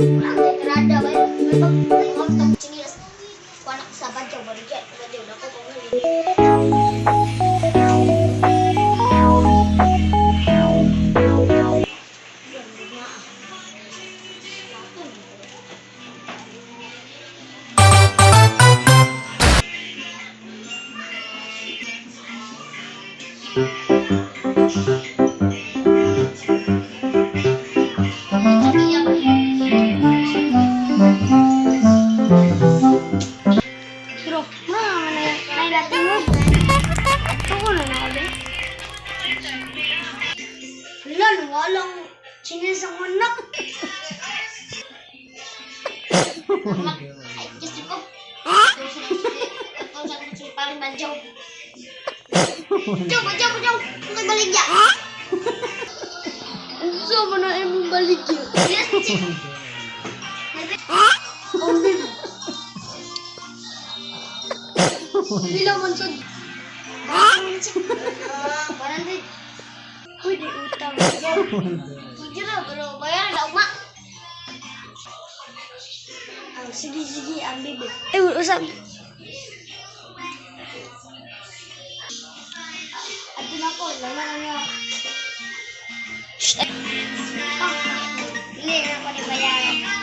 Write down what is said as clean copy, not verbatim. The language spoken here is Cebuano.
Ang tirada ba? May pag ang chinilas. Kuha na ko sa badyaw, baligya, badyaw na ko kung huli. Pero, mura nga man na natin mo. Ito ko na na be. Hala, walang chinis ang anak. Ay, Diyos ko. Ito sa sa paring badyaw. Badyaw, badyaw, badyaw. Ang baligya. Unsa man na imong baligya? Yes, Pila man sad? 100. Pwede utang. Sige na, pero bayaran na ugma. Ah, sige, sige, ang bibi. Ay, usap. Ato na ko, lala na nga. Shh! Ah, hindi na ako ni bayaran.